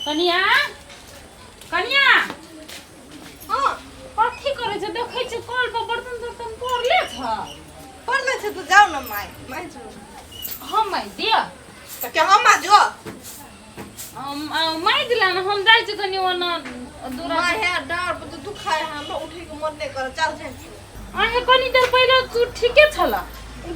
कनिया, कनिया। हाँ। कथी करै छै? देखै छै कल पर बर्तन तर्तन पड़ले छ। पड़ले छै तऽ जाउ ने माय, माय जो। हम माइ दिअ? तऽ के हम जो। माइ दिला ने, हम जाइ छी कनि ओना दूरा। माय है डाँर पर तऽ दुखाय है, हमरा उठे के मन नहि करे, चल जाइ छी। अहाँ कनि देर पहिले तू ठीके छल,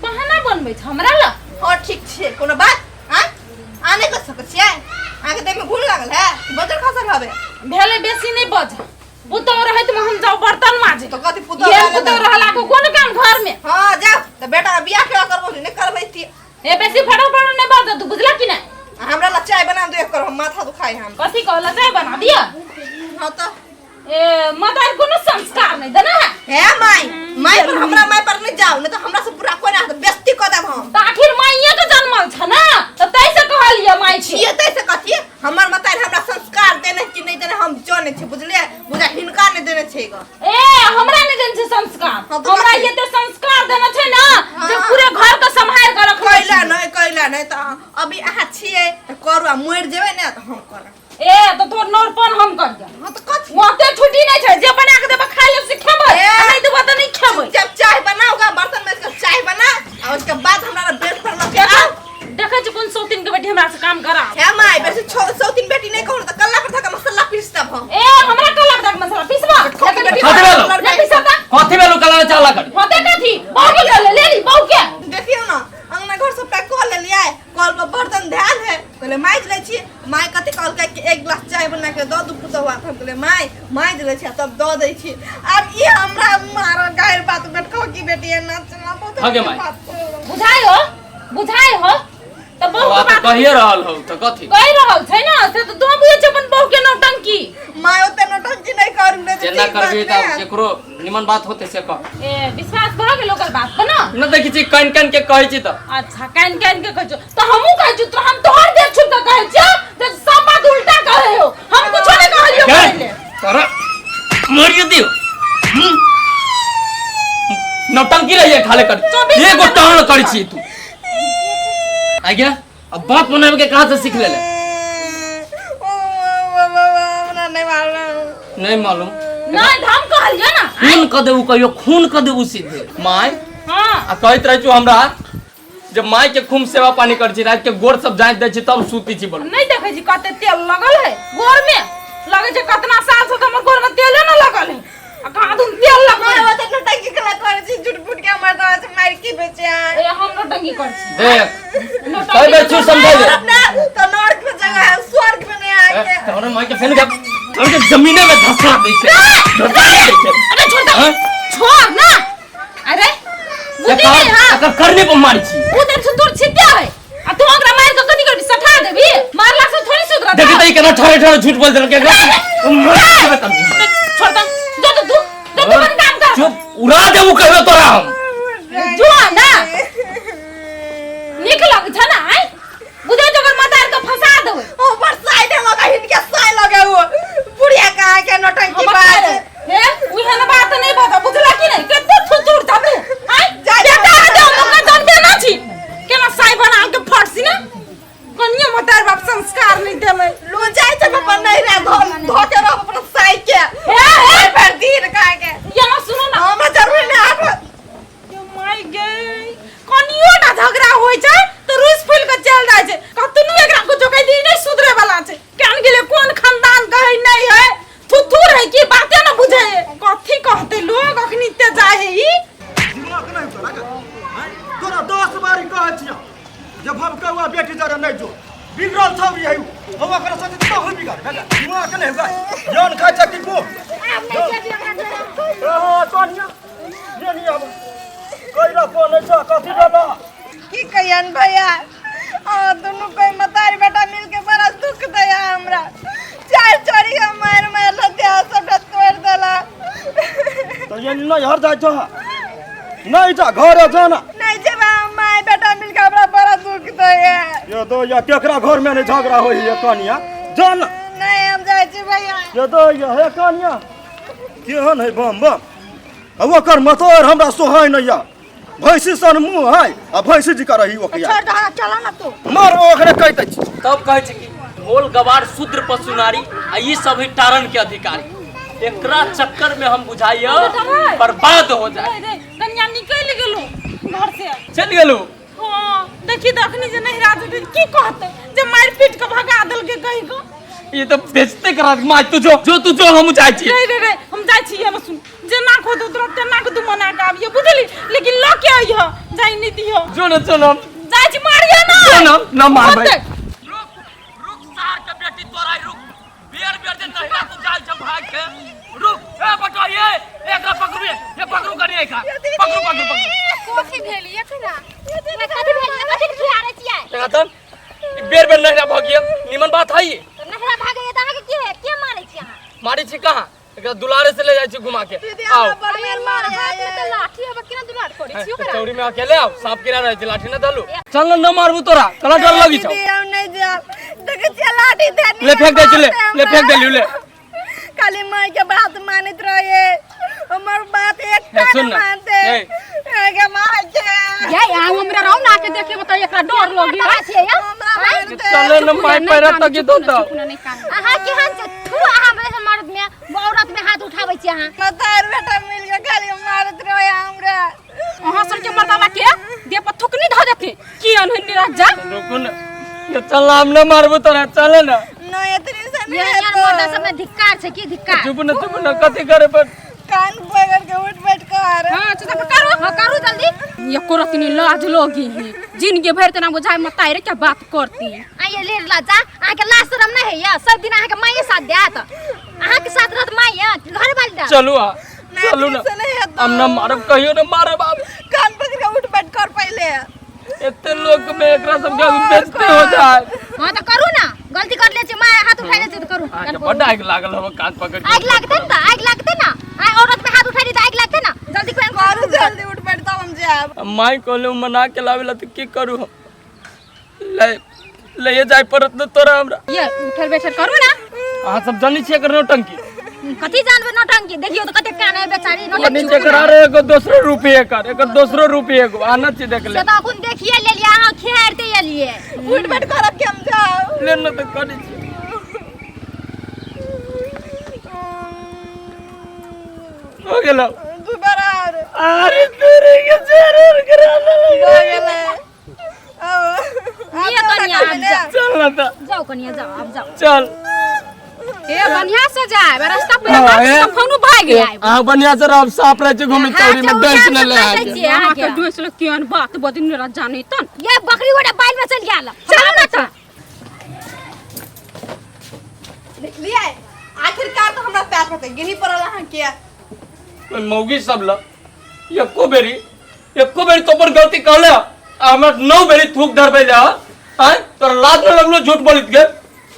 बहाना बनबै छ हमरा ल। हाँ ठीक छै, कोनो बात आँ अहाँ नहि कर सकै छियै? अहाँके देहमे घुन लागल है? बजर खसल हवे। भेलै, बेसी नहि बज। पुतोह रहैत में हम जाउ बर्तन माजे? तऽ कथी पुतोह ये रहले? पुतोह रहला को कोन काम घर में? हाँ जाउ तऽ बेटा के बियाह केना करबो? नहि करबै ती। ए, बेसी फटो फटो नहि बाज तू, बुझला कि नहि? हमरा ला चाय बना दे कर, हम माथा दुखाय हम। कथी कहला? चाय बना दिया? हाँ तऽ। ए मदर, कोनो संस्कार नहीं देना है। हे माय, माय पर, हमरा माय पर नहीं जाओ, नहीं तो हमरा से बुरा कोई ना होत, बेइज्जती कर देब हम। तऽ आखिर माइये के जन्मल छ ना, तऽ तै से कहलिए माय छी। छियै तै से कथी? हमर मतारी हमरा संस्कार देने कि नहीं देने हम जानै छी, बुझलियै? बुझा हिनका नहीं देने छै ग। ए, हमरा नहीं देने छै संस्कार? हाँ, तऽ हमरा कथी? एते संस्कार देने छै ना जे हाँ। पूरे घर के सम्हार के रखने कैला छी। नहीं, कैला नहीं तऽ अभी अहाँ छियै तऽ करू, आ मरि जेबै ने तऽ हम करब। ए, तऽ तोर नौरपन हम करिया? हाँ तऽ कथी? ओते छुट्टी नहीं छै, जे बना के देबे खाय ले से खेबै। ए। आ नहीं देबे तऽ नहीं खेबै। जब चाय बनाओगा, बर्तन में चाय बना आ उसके बाद हमरा बेड पर लऽ के आओ। देखै छी कोन सौतीन के बेटी हमरा से काम करा। हे माय, बेसी छो सौतीन बेटी नहीं कहू तऽ कल्ला पर धक्का मसाला पीस देब हम। ए, हमरा कल्ला पर धक्का मसाला पीसबा? कथी बेटी? कथी भेलौ? नहीं पीसता। कथी भेलौ कला चाला कर? होते कथी? बहू के ले ले ली बहू के। देखियौ ना, अंगना घर सबटा कऽ लेलियै, कल पर बर्तन धयल है, कहले माजि लै छी। माय कथी कहलकै कि एक गिलास चाय बना के दऽ दू पुतहुआ। हम कहलियै माय, माजि लै छी आ तब दऽ दै छी। आब ई हमरा मारऽ गारि बात, बेटकौ की बेटी एना चला बहुत। हगे माय। बात करू। बुझाइ हो, बुझाइ हो तऽ बहू के बात बात कहिए रहल हो तऽ कथी? कहि रहल छै ने, से तऽ तू बुझै छै अपन बहू के नौटंकी। माय, ओते नौटंकी नहि करू, नहि तऽ जेना ठीक बात करबी नहि तऽ हैत। केकरो निमन बात होते से कह। ए, विश्वास भऽ गेल ओकर बात पर ना? न देखै छी कान कान के कहै छी तऽ। अच्छा, कान कान के कहै छौ तऽ हमहूँ कहै छी तो हम तोहर देह छू के कहै छियौ जे सब बात उल्टा कहै हो। हम कुछो नहि कहलियौ पहिले। तोरा मरियो दियो। नौटंकी रहिए खाले कर। 24 एगो घंटा टाण करै छी तू आ गया। अब बाप बनावे के कहाँ से सीख ले ले? ओ बाबा, हमरा नहि मालूम। नहीं मालूम? नहि, तऽ हम कहलियौ ना। खून क देबू कहियो, खून क देबू सीधे माय। हाँ। आ कहैत रहै छौ हमरा जब माय के खूब सेवा पानी करै छी, रात के गोर सब जाँच दै छी तब सुती छी, बोल। नहीं देखै छी कते तेल लगल है गोर में? लगै छै कतना साल से तऽ हमर गोर में तेले न लगल है, आ कहाँ दुन तेल लगल माय, ओते नौटंकी कला करै छी? झूठ फूट के हमर दादा से मारि की बेचे? ए, हम नौटंकी करै छी? देख। नौटंकी कई बेर तऽ छू समझा दे। अपना तो नर्क में जगह है, स्वर्ग में नहीं आके। तोरा माय के फेन के तोरा के जमीने में धंसा दै छै, धंसा दै छै। अरे छोड़ दे। हाँ? छोड़ ना, अरे बुद्धि नहीं। एकर हाँ। एकर करने पर मारी छी। उ तऽ सुतुर छिद्या है, आ तू ओकरा मारि के कथी करबी? सठा देबी? मारला से थोड़ी सुधरत। देखी तऽ ई केना ठहरे ठहरे झूठ बोल देलक एकरा। मर जेबै तब। छोड़ दे, जो तो तू, जो तू अपन काम कर। चुप, उड़ा देबू कहियो तोरा हम। जो ना नीक लग छ ना, आय बुझे जगर मतार के फंसा देबै। ओ पर साइड लगा, हिनके साइ लगे, वो बुढ़िया कहाँ के नौटंकी बाज। हे, उहे ना बात नहीं बता, बुझला कि नहीं? कते थुथुर छ तू? आय जा, जा। बेटा के दे, हम जानबे ना छी केना साइ बना के फटसी ना। कनियो मतार बाप संस्कार नहीं देले। लो जाय छै अपन नहीं रे, धो धो के रह अपन साइ के। हे हे। पर दिन कहाँ के। ये ना सुनो ना। हमरा जरूरी नहीं आबत। ये my गे, कनियो ना झगड़ा होइ छै तऽ रुस फूल के चल जाइ छै। कतनो एकरा कुछो कहि दी, नहीं सुधरे वाला छै। केहन गेलै, कोन खानदान कहै नहीं है, थुथुर है कि बाते न बुझे है। कथी कहते लोग अखनी ते जाय है ई। दिमाग नहीं तोरा के हैं? तोरा 10 बारी कहै छियौ जे भवकौआ बेटी जरे नहीं जो, बिगड़ल छौरी है उ। हम ओकरा साथे तो हो बिगड़ भेल, दिमाग नहीं होगा जौन खाइ छै कि को हाँ सोनिया ये नहीं आब कैला को नहीं छ, कथी भेला? की कहियन भैया, आ दुनू कोई मतारी बेटा मिलके बड़ा दुख दया हमरा। चार चोरी हम मार मार लते सबटा तोड़ देला। तो ये नहीं हर जाइ छौ, नहीं जा, घरे जाना। नहीं जेबा, माय बेटा मिलके हमरा बड़ा दुख दया। ये दो या केकरा घर में नहीं झगड़ा होई ये कनिया, जान। नहीं, हम जाइ छी भैया। ये दो या हे कनिया, केहन है बम बम आ ओकर मतोर हमरा सोहाय नहीं या, भैंसी सन मुँह है आ भैंसी जी रही ओकिया। छोड़ दो, चला ना तू। मार ओकरे कहि दै छी। तब कहै छै कि ढोल गवार शूद्र पशु नारी आ ई सब है टारन के अधिकारी। एकरा चक्कर में हम बुझाइयो बर्बाद हो जाए। रे रे कन्या निकलि गेलू घर से। चलि गेलू। हाँ देखी तऽ अखनी जे नहिरा जेतै की कहतै जे मारि पीट के भगा देलकै कहीं को। ई तऽ बेचते करा देलकै। माय तू जो जो तू जो हम जाइ छी। रे रे रे हम जाइ छी हम सुन जेना खोदो तोरा तेना के तू मना के आबियो बुझली, लेकिन लऽ के अइह जाइ नहि दिहो। जो न चल हम जाइ छी मारियो ना। जो न न मारबै। होतै। रुक रुक सार के बेटी तोरा रुक बेर बेर जे नहिरा तू जाइ छ भाग के रुक। ए बटवा ये एकरा पकड़ू ये पकड़ू कनी एकरा पकड़ू पकड़ू पकड़ू। कथी भेल एकरा? कथी भेल? कथी खियारे छियै? एकरा त बेर बेर नहिरा भग गेल निमन बात है। तऽ नहिरा भागैया तऽ अहाँके के के मारै छी अहाँ? मारै छी कहाँ? एकरा दुलारे से ले जाइ छी घुमा के। दीदी आओ। हमरा बड़ बेर मारे हाथ में तऽ लाठी हबे केना दुलार करै छी ओकरा? चौरी में अकेले आओ सांप कीड़ा रहै छै लाठी न धलू। चल न न मारबू तोरा कला डर लगी छौ। दीदी हम नहीं जाब देखै छियै लाठी धरने ले फेंक दे छी, ले ले फेंक देलियौ ले। खाली माय के बात मानैत रहे हमर बात एकटा सुन न ना। मानते। ए। एगे माय के ये आ हमरा रहू ना के देखे बताइए एकरा डर लगी कहाँ छियै यौ? हमरा मारते। चल न माय पैरा तक दो तो। अहाँ केहन छै? थू अहाँ वजह से मर्द में औरत में हाथ उठाबै छी अहाँ। मतार बेटा मिल के खाली मारत रहे हमरा। अहाँ सब के मर्दावा के देह पर थुकनी धऽ देते की अनहन निराश जा। रुकू न ये चल हम न मारबू तोरा चल न। न एतनी से नहीं ये यार हेतौ। मर्दा सब में धिक्कार छै की धिक्कार? चुप न चुप न कथी करे पर कान पकड़ के उठ बैठ कर। हां चुप करू। हां करू जल्दी। ये करतनी लाज लगी है जिनके भर तना बुझाय मत आइ रे क्या बात करती। आ ये ले लाजा अहाँ के लाज शरम नहीं है या सब दिन अहाँ के माये साथ देत अहाँ के साथ रहत माये घर वाली दा। चलू आ चलू न से नहीं हेतौ। हम न मारब कहियो न मारब आब। कान पकड़ के उठ बैठ कर पहले। एते लोग में एकरा सब के बेइज्जती हो जाए। हां त करू ना गलती कर ले छी my हाथ उठा ले छी त करू। अहाँ के बड्ड आगि लागल हव कान पकड़ के। आगि लागतै न त आगि लागतै ना आ औरत पे हाथ उठा ली त आगि लागतै ना जल्दी कोन करू जल्दी उठ बैठ तब हम जाब। अब माय कहले मना के लावेला त की करू हम? ले ले जाय पड़त न तोरा हमरा। ये उठल बैठल करू ना। अहाँ सब जानी छियै एकर नौटंकी? कथी जानबे नौटंकी? देखियो त कते कान है बेचारी नौटंकी। कनी जेकरा रे एगो दोसरो रूप एकर एकर दोसरो रूप एगो आना छी देख ले। से त अखन देखिए लेलिए अहाँ खेरते एलिए। उठ बैठ करब के हम जाब। ले न त करी छी। हो गेलो। दोबारा और। अरे तेरे के जरूर करा ले। हो गेलै। अब ये कनिया आब जाओ। चल न त। जाओ कनिया जाओ आब जाओ। चल। ए बढ़िया से जाए रास्ता पर हाँ, बात ए। से फोन भाग जाए। अहाँ बढ़िया से रहब साफ रहे छै घुमै चौरी में डंस न ले हाथ आके। छियै अहाँ अहाँ के के। डोस ले केहन बात बदिन रा जानै तन। ये बकरी गोटा बाइल में चल गेल। चलू ना त। देखलियै आखिरकार तो हमरा पैर पर गिनी पड़ल अहाँ के। ओइ मौगी सब ल एको बेरी तो पर गलती कहले आ हमरा 9 बेरी थूक धरबै ले आय तोरा लाज न लगलो झूठ बोलित के?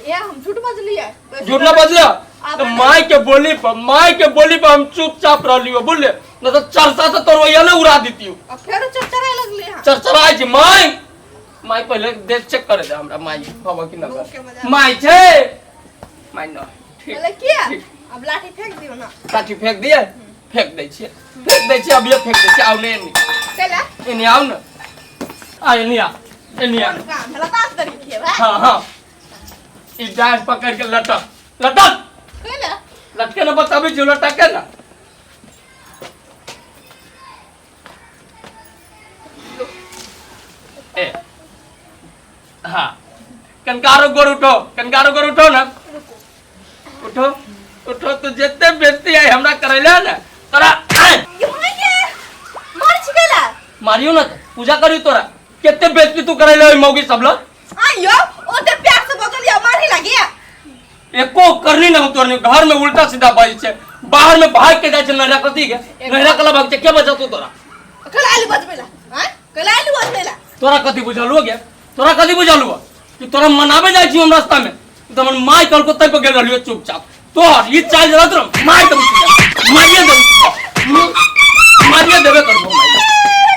ए हम झूठ बजलियै। झूठ न बजलियै? तो माय के बोली पर माय के बोली पर हम चुपचाप रहलियो बुझले न तो चरसा से तोर वही उड़ा दितियो। आ फेरो चरचराय लगली अहाँ। चरचराय छी my my पहले देख चेक करे दे हमरा my हवा कि न लोग के मजा। My छै my न ठीक। बोले किया? ठीक। अब लाठी फेंक दियो ना। लाठी फेंक दिए? फेंक दै छियै फेंक दै छियै अभिये फेंक दै छियै। आउ ने एनी। चला। एनी आउ न। आ एनी आ एनी आ। कोन काम भेला तास दरी खेबै। हाँ हाँ ई डांस पकड़ के लटक लटक। कैला? लटके न बताबै छियौ लटके न। ए हाँ कनकारो गोर उठो कनकारो गोर उठो ना उठो उठो तो जितने बेइज्जती आई हमरा करैले ना तोरा आय। ये माय मार छी कैला? मारियो ना त, पूजा करियो तोरा केते बेइज्जती तू करैले ओइ मौगी सब लग। आइयो ओते प्यार से बजलिया मारे लागिया। एको करनी ना तोरनी घर में उल्टा सीधा बाजै छै बाहर में भाग के जाइ छै नैहरा कथी के नैहरा कला भाग छै के बजतौ तोरा? कल आलू बजबेला हां कल आलू बजबेला। तोरा कथी बुझल हो गया? तोरा कथी बुझल हो कि तोरा मनाबे जाइ छी हम रास्ता में त हमर my कहलको तै पर गेल रहलियो चुपचाप। तोहर ई चाल रहत रह my त मारिए देबो मारिए देबे करबो my.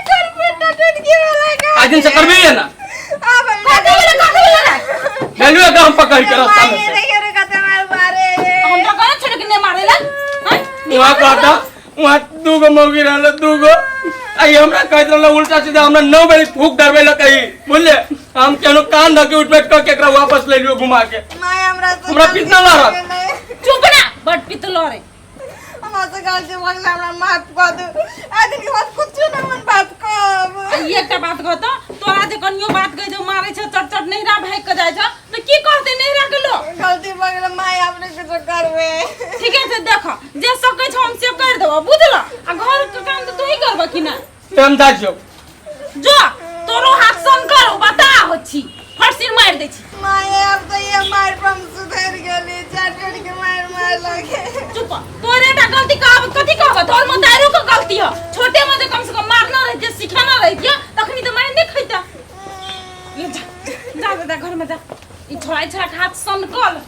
कर बेटा टूट गया लगा। आज दिन से करबे है ना? अब कथी भेलै कथी भेलै रे? गेलियो के हम पकड़ के रास्ता में से। देखियो रे कते मार मारे। हम तो कहै छियै कि नहि मारै ला। हैं? वहाँ कहता वहाँ दूगो मौगी रहल दूगो आई हमरा कहैत रहल उल्टा सीधा, हमरा 9 बेरी फूक डरबे लग कही, बुझले? हम केनो कान धके उठ बैठ के एकरा वापस ले लियो घुमा के। माय, हमरा से हमरा गलती पितना लड़त। भऽ गेलै। चुप ना, बड पितलो रे। हमरा से गलती भऽ गेलै, हमरा माफ कऽ दू। आइ दिन के बाद कुछो नहि मन बात कहब। आ ई एकटा बात कह तऽ, तोरा जे कनियो बात कहि दे, मारै छ चट चट, नैहरा भागि के जाइ छ तऽ की कहतै नैहरा के लोग? गलती भऽ गेलै माय, आब नहि कुछो करबै। ठीके छै, देख जे सकै छौ हम से कर देबो, बुझल? आ घर के काम तऽ तू ही करबऽ कि ना? हम जाइ छियौ। जो, तोरो हाथ सन कर बता हो छी फटसिन मारि दै छी। माय, आब तऽ ये मारि पर हम सुधरि गेली, चारि चारि के मारि मारि लगे। चुप, तोरे टा गलती कहब कथी कहब? तोर मतारो के गलती ह। छोटे में जे कम से कम मारना रहिते, सिखाना रहिते, तखनी तऽ मारि नहि खैता। ले जा जा, जा घर में जा। ई छोड़ा छोड़ा के हाथ सन कल।